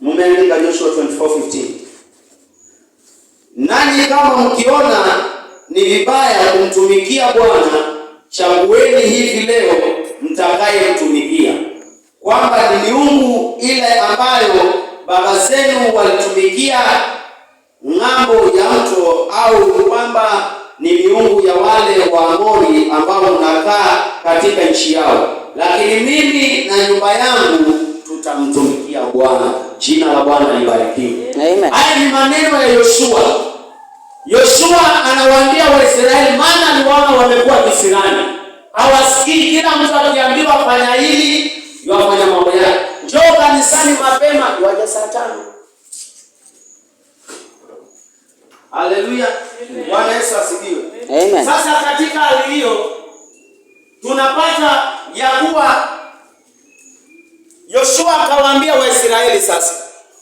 Mumeandika Joshua 24:15. Nanyi kama mkiona ni vibaya kumtumikia Bwana, chagueni hivi leo mtakayemtumikia, kwamba ni miungu ile ambayo baba zenu walitumikia ng'ambo ya mto, au kwamba ni miungu ya wale Waamori ambao mnakaa katika nchi yao. Lakini mimi na nyumba yangu tutamtumikia Bwana. Jina la Bwana libarikiwe. Amen. Haya ni maneno ya Yoshua. Yoshua anawaambia Waisraeli, maana aliwaona wamekuwa kisirani, hawasikii. Kila mtu akiambiwa fanya hili, yafanya mambo yake. Njoo kanisani mapema, waja saa 5. Haleluya, Bwana Yesu asifiwe. Amen. Sasa katika hali hiyo tunapata ya kuwa Yoshua akawaambia Waisraeli sasa,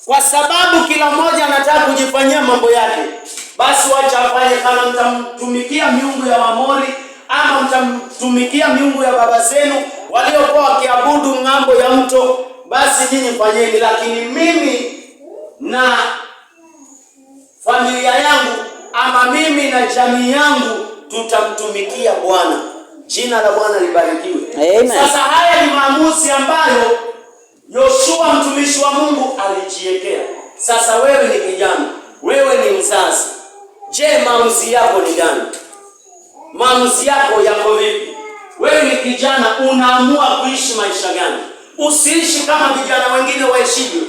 kwa sababu kila mmoja anataka kujifanyia mambo yake, basi wacha afanye. Kama mtamtumikia miungu ya Waamori ama mtamtumikia miungu ya baba zenu waliokuwa wakiabudu ng'ambo ya mto, basi nyinyi fanyeni, lakini mimi na familia yangu ama mimi na jamii yangu tutamtumikia Bwana. Jina la Bwana libarikiwe. Amen. Sasa haya ni maamuzi ambayo Yoshua mtumishi wa Mungu alijiwekea. Sasa wewe ni kijana, wewe ni mzazi. Je, maamuzi yako ni gani? Maamuzi yako yako vipi? Wewe ni kijana, unaamua kuishi maisha gani? Usiishi kama vijana wengine waishivyo.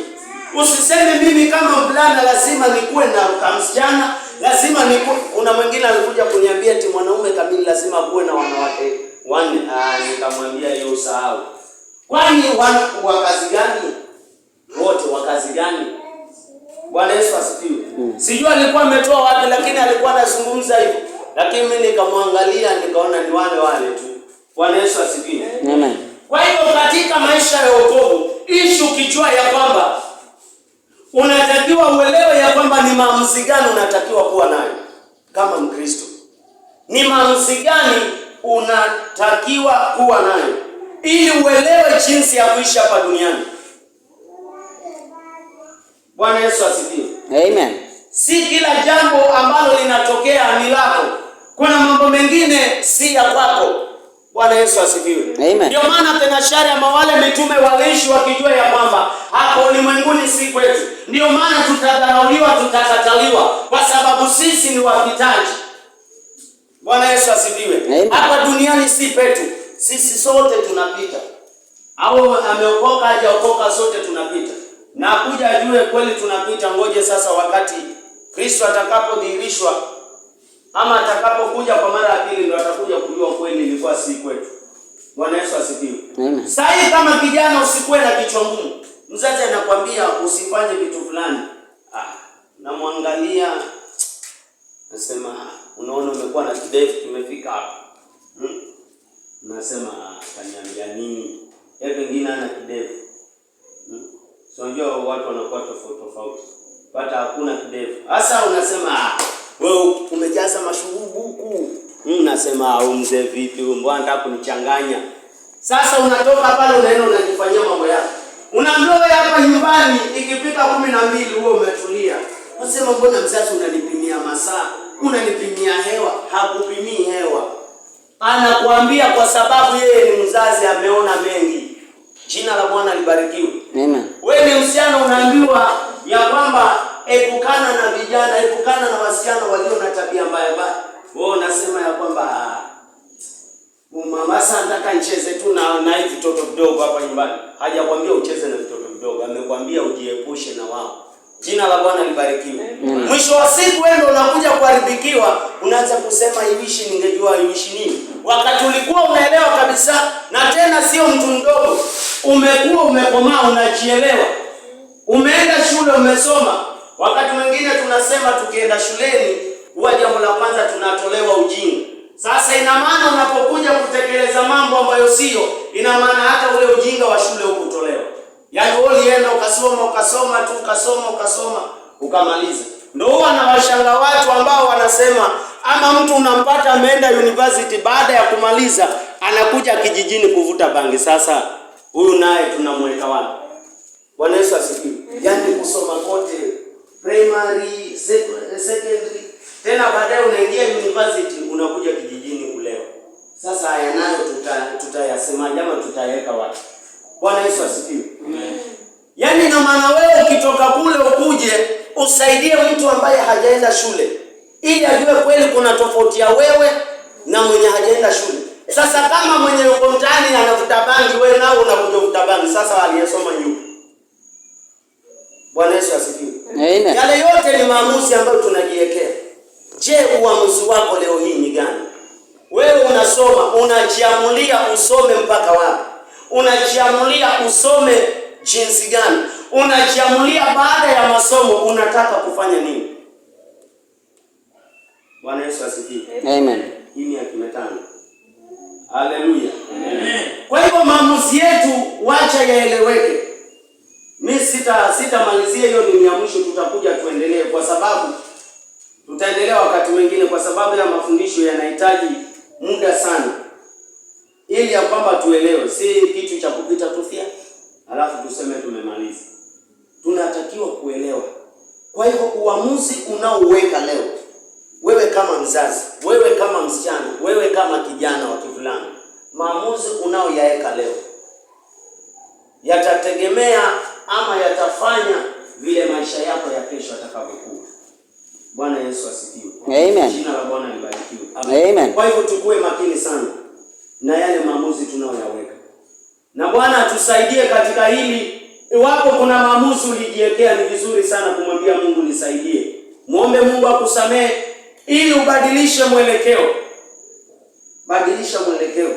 Usiseme mimi kama mvulana lazima nikuwe na kamsichana, lazima nikuwe. Kuna mwingine alikuja kuniambia eti mwanaume kamili lazima kuwe na wanawake wanne. Ah, nikamwambia hiyo usahau. Kwani wa kazi gani? Wote wa kazi gani? Bwana Yesu asifiwe. Sijui alikuwa ametoa wapi, lakini alikuwa anazungumza hivyo. Lakini mimi nikamwangalia nikaona ni wale wale tu. Bwana Yesu asifiwe. Amen. Kwa hiyo katika maisha ya wokovu, ishi ukijua ya kwamba unatakiwa uelewe ya kwamba ni maamuzi gani unatakiwa kuwa nayo kama Mkristo. Ni maamuzi gani unatakiwa kuwa nayo ili uelewe jinsi ya kuishi hapa duniani. Bwana Yesu asifiwe. Amen. Si kila jambo ambalo linatokea ni lako. Kuna mambo mengine si ya kwako. Bwana Yesu asifiwe. Amen. Ndio maana thenashara ama wale mitume waliishi wakijua ya kwamba hapa ulimwenguni si kwetu. Ndio maana tutadharauliwa, tutakataliwa kwa sababu sisi ni wapitaji. Bwana Yesu asifiwe. Amen. Hapa duniani si petu. Sisi sote tunapita. Au ameokoka hajaokoka, sote tunapita. Na kuja ajue kweli tunapita. Ngoje sasa wakati Kristo atakapodhihirishwa ama atakapokuja kwa mara ya pili, ndo atakuja kujua kweli ilikuwa si kwetu. Bwana Yesu asifiwe. Amen. Sasa kama kijana usikuwe na kichwa ngumu. Mzazi anakwambia usifanye vitu fulani. Ah, namwangalia nasema, unaona umekuwa na kidevu kimefika hapa. Nasema kaniambia nini? Yeye pengine ana kidevu. So unajua watu wanakuwa tofauti tofauti. Pata hakuna kidevu. Sasa unasema wewe umejaza mashurubu huku. Unasema huyu mzee vipi huyu, mbona anataka kunichanganya? Sasa unatoka pale unaenda unajifanyia mambo yako. Unaambiwa wewe hapa nyumbani ikifika 12 wewe umetulia. Unasema mbona mzazi unanipimia masaa? Unanipimia hewa? Hakupimii hewa. Anakuambia kwa sababu yeye ni mzazi, ameona mengi. Jina la Bwana libarikiwe. Amen. Wewe ni msichana unaambiwa ya kwamba epukana na vijana, epukana na wasichana walio na tabia mbaya mbaya. Wewe unasema ya kwamba mama sasa nataka nicheze tu na hivi vitoto vidogo hapa nyumbani. Hajakwambia ucheze na vitoto vidogo, amekwambia ujiepushe na wao. Jina la Bwana libarikiwe. Amen. Mwisho wa siku wewe ndio unakuja kuharibikiwa, unaanza kusema iwishi ningejua iwishi nini. Wakati ulikuwa unaelewa kabisa, na tena sio mtu mdogo. Umekuwa umekomaa, unajielewa. Umeenda shule, umesoma. Wakati mwingine tunasema tukienda shuleni huwa jambo la kwanza tunatolewa ujinga. Sasa ina maana unapokuja kutekeleza mambo ambayo sio, ina maana hata ule ujinga wa shule hukutolewa. Yaani wewe ulienda ukasoma, ukasoma tu, ukasoma, ukasoma, ukamaliza. Ndio huwa nawashanga watu ambao wanasema, ama mtu unampata ameenda university, baada ya kumaliza anakuja kijijini kuvuta bangi. Sasa huyu naye tunamweka wapi? Bwana Yesu asifiwe. Yaani Primary, secondary, tena baadaye unaingia university, unakuja kijijini kulewa. Sasa haya nayo tutayasemaje ama tutayaweka wapi? Bwana Yesu asifiwe. Yaani na maana wewe ukitoka kule ukuje usaidie mtu ambaye hajaenda shule ili ajue kweli kuna tofauti ya wewe na mwenye hajaenda shule. Sasa kama mwenye yuko mtaani anavuta bangi, wewe nao unakuja kuvuta bangi, sasa aliyesoma yupi? Bwana Yesu asifiwe. Amen. Yale yote ni maamuzi ambayo tunajiwekea. Je, uamuzi wako leo hii ni gani? Wewe unasoma, unajiamulia usome mpaka wapi? Unajiamulia usome jinsi gani? Unajiamulia baada ya masomo unataka kufanya nini? Bwana Yesu asifiwe. Amen. Kimya kimetanda. Haleluya. Kwa hivyo maamuzi yetu wacha yaeleweke. Mi sitamalizia hiyo, ni ya mwisho, tutakuja tuendelee, kwa sababu tutaendelea wakati mwingine, kwa sababu ya mafundisho yanahitaji muda sana, ili ya kwamba tuelewe, si kitu cha kupita tufia alafu tuseme tumemaliza. Tunatakiwa kuelewa. Kwa hivyo uamuzi unaouweka leo, wewe kama mzazi, wewe kama msichana, wewe kama kijana wa kivulana, maamuzi unaoyaweka leo yatategemea ama yatafanya vile maisha yako ya kesho yatakavyokuwa. Bwana Yesu asifiwe. Amen. Jina la Bwana libarikiwe. Amen. Kwa hivyo tukue makini sana na yale maamuzi tunayoyaweka, na Bwana atusaidie katika hili. Iwapo kuna maamuzi ulijiwekea, ni vizuri sana kumwambia Mungu, nisaidie. Muombe Mungu akusamehe ili ubadilishe mwelekeo. Badilisha mwelekeo.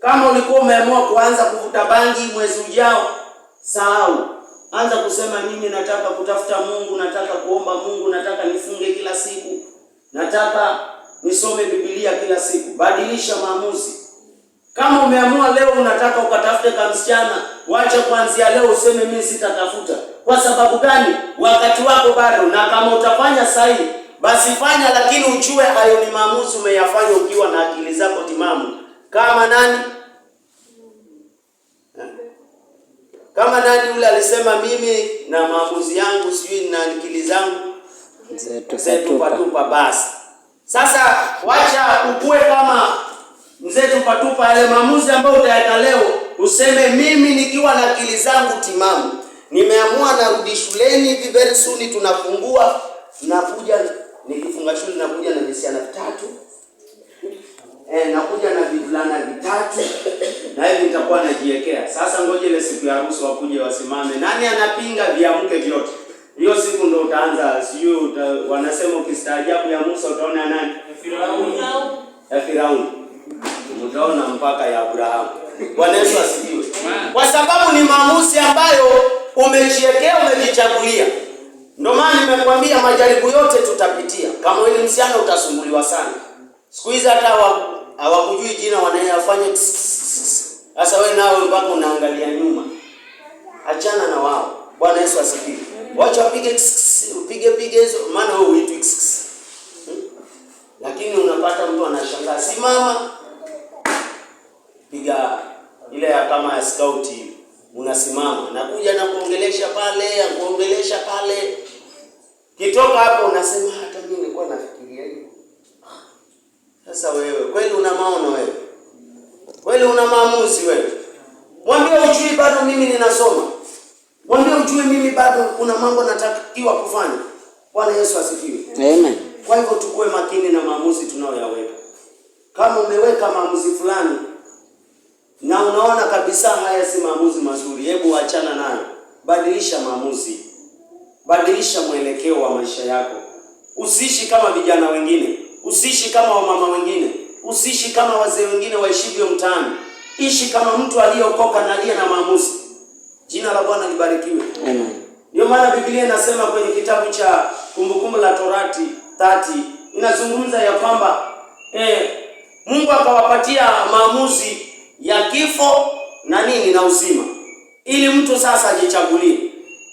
Kama ulikuwa umeamua kuanza kuvuta bangi mwezi ujao, sahau. Anza kusema mimi nataka kutafuta Mungu, nataka kuomba Mungu, nataka nifunge kila siku, nataka nisome Biblia kila siku. Badilisha maamuzi. Kama umeamua leo unataka ukatafute kamsichana, wacha kuanzia leo useme mimi sitatafuta. Kwa sababu gani? Wakati wako bado, na kama utafanya sahihi basi fanya, lakini ujue hayo ni maamuzi umeyafanya ukiwa na akili zako timamu. Kama nani? Kama nani yule alisema mimi na maamuzi yangu sijui na akili zangu Mzee tupa tupa basi. Sasa wacha ukue kama mzee tupa tupa, yale maamuzi ambayo utayaweka leo useme mimi nikiwa na akili zangu timamu nimeamua narudi shuleni hivi very soon tunafungua, nakuja nikifunga shule nakuja na visichana vitatu, nakuja na vivulana vitatu, na hivi nitakuwa najiwekea. Sasa ngoja ile siku ya harusi wakuje wasimame, nani anapinga, viamke vyote. Hiyo siku ndo utaanza, sijui wanasema ukistaajabu ya Musa utaona nani? Ya Firauni. Utaona mpaka ya Abrahamu. Bwana Yesu asifiwe. Kwa sababu ni maamuzi ambayo umejiwekea, umejichagulia. Ndio maana nimekuambia majaribu yote tutapitia. Kama wewe ni msichana utasumbuliwa sana. Siku hizi hata hawakujui jina, wanayafanya. Sasa wewe nawe mpaka unaangalia nyuma. Achana na wao. Bwana Yesu asifiwe. Wacha wapige upige pige hizo, maana wewe huitwi. Lakini unapata mtu anashangaa, simama, piga ile ya kama ya scout hivi, unasimama, nakuja na kuongelesha pale, kuongelesha pale, kitoka hapo unasema hata mimi nilikuwa nafikiria hivyo. Sasa wewe kweli una maono wewe? Kweli una maamuzi wewe? Mwambie ujui bado mimi ninasoma. Mwambie ujui mimi bado kuna mambo natakiwa kufanya. Bwana Yesu asifiwe. Amen. Kwa hivyo tukue makini na maamuzi tunayoyaweka. Kama umeweka maamuzi fulani na unaona kabisa haya si maamuzi mazuri, hebu achana nayo. Badilisha maamuzi. Badilisha mwelekeo wa maisha yako. Usiishi kama vijana wengine, usiishi kama wamama wengine, usiishi kama wazee wengine waishivyo mtaani. Ishi kama mtu aliyeokoka na aliye na maamuzi. Jina la Bwana libarikiwe. Amen. Ndio maana Biblia inasema kwenye kitabu cha Kumbukumbu la Torati 30 inazungumza ya kwamba Mungu akawapatia maamuzi ya kifo na nini na uzima, ili mtu sasa ajichagulie.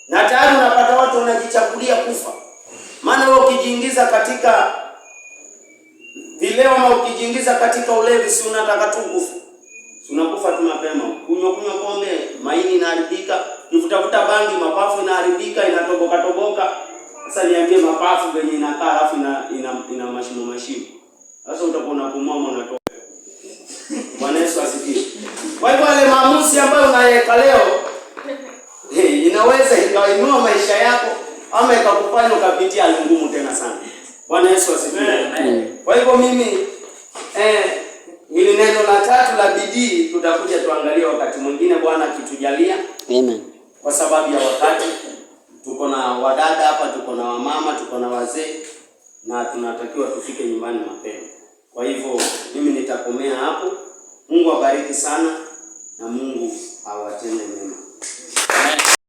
Na tayari unapata watu wanajichagulia kufa. Maana wewe ukijiingiza katika vileo ama ukijiingiza katika ulevi, si unataka tu kufa? Si unakufa tu mapema. Kunywa pombe, maini inaharibika, kivutavuta bangi, mapafu inaharibika, inatoboka toboka. Sasa niambie, mapafu venye inakaa alafu ina mashimo mashimo. Sasa utakuwa unapumua ama unatoa. Bwana Yesu asifiwe. Kwa hivyo yale maamuzi ambayo unaweka leo, hey, inaweza ikainua maisha yako ama ikakufanya ukapitia hali ngumu tena sana. Bwana Yesu asifiwe. Kwa hivyo mimi hili neno la tatu la bidii tutakuja tuangalie wakati mwingine Bwana akitujalia. Amen. Kwa sababu ya wakati, tuko na wadada hapa, tuko na wamama, tuko na wazee na tunatakiwa tufike nyumbani mapema. Kwa hivyo mimi nitakomea hapo. Mungu abariki sana na Mungu awatende mema.